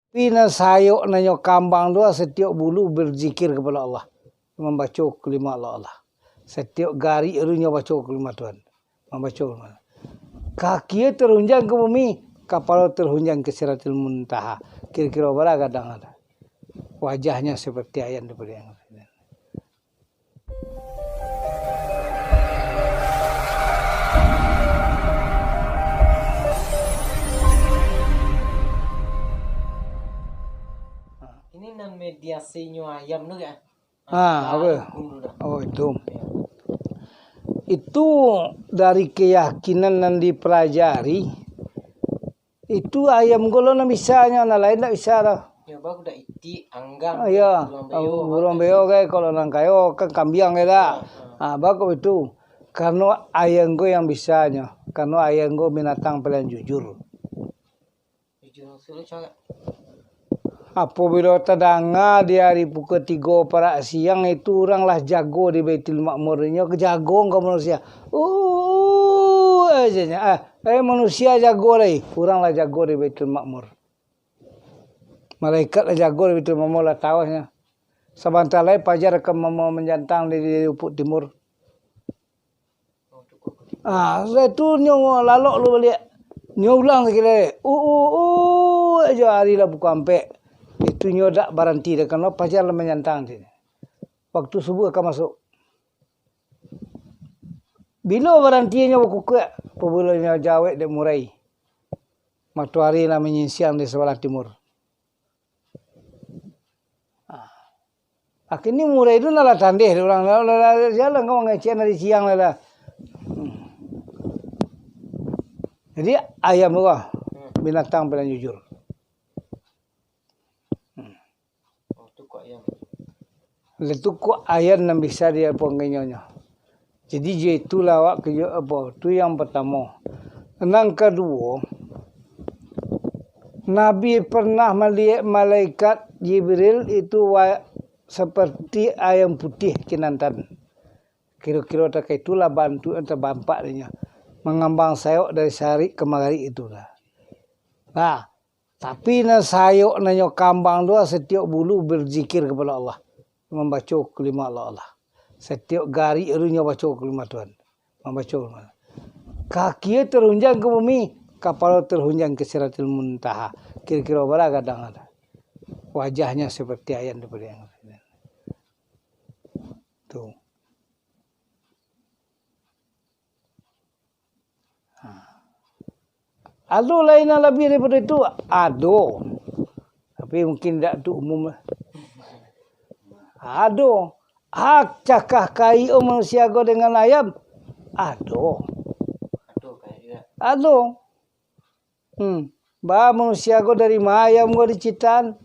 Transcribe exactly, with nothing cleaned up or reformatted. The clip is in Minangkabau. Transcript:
Tapi nan sayok, nan nyo kambang tu, satiok bulu berzikir kapado Allah, mambaco kalimah Allah, Allah. Satiok garik tu nyo baco kalimah Tuhan, mambaco kalimah. Kaki terhunjang ka bumi, kapalo terhunjang ka Sidratil Muntaha. Kiro-kiro bara gadang tu. Wajahnyo seperti ayan dipandang. Ini nan mediasinyo ayam tu, kan? Ah, apa? Ayam dulu dah. Oh, itu. Ya. Itu dari keyakinan nan dipelajari, itu ayam ko lo nan bisanyo, nan lain ndak bisa doh. Ya, baru dak itik, anggang, Ah, ya. Burung beo, Burung beo kan, kalau nan kayo kan kambiang kan dak? Ah, ah. Ah, baru itu. Karano ayam ko yang bisanyo, karano ayam ko binatang paling jujur. Jujur, suruh cakap. Apabilo tadanga di ari pukua tigo parak siang, itu urang lah jago di Baitul Makmur. Inyo jago ka manusia. Uh, aja nya. Ah, eh, manusia jago lai. Urang lah jago di Baitul Makmur. Malaikat lah jago di Baitul Makmur lah tawahnyo. Sabanta lai pajar ka mama-, manjantang di, di ufuk timur. Ah, sudah tu nyo lalok lu baliak. Nyo ulang sakali. Uh, uh, uh, aja ari lah pukua ampek. Itu nyo dak baranti dah, karano pajar lah manyantang di. Waktu subuh ka masuk. Bilo baranti nyo bakukuak, apabilo nyo jawek dek murai. Matoari lah manyinsiang di sabalah timur. Ah. Akhirnyo murai tu nan lah tandeh dek urang, lah, lah, lah, jalan ka mangecek dari siang lah, lah. Hmm. Jadi, ayam tu lah binatang paling jujur. Hmm. Lah tu kok ayam nan bisa dia panggainyo. Jadi, jo itulah awak kajua, apo, tu yang partamo. Nan kaduo, Nabi pernah maliek malaikat Jibril itu wa-, seperti ayam putiah kinantan. Kiro-kiro takah itulah bantuak yang tabampak dinyo. Mangambang sayok dari sarik ka magarik itulah. Nah, Tapi nan sayok, nan nyo kambang tu, satiok bulu berzikir kapado Allah, mambaco kalimah Allah, Allah. Satiok garik tu nyo baco kalimah Tuhan, mambaco kalimah. Kaki terhunjang ka bumi, kapalo terhunjang ka Sidratil Muntaha. Kiro-kiro bara gadang tu. Wajahnyo seperti ayan dipandang. Tu. Ha. Ado lai nan labiah daripado itu? Ado. Tapi mungkin indak tu umum lah. Ado. Ak cakah kaik manusia ko dengan ayam? Ado. Ado. Hmm. Ba manusia ko dari ma ayam ko diciptaan?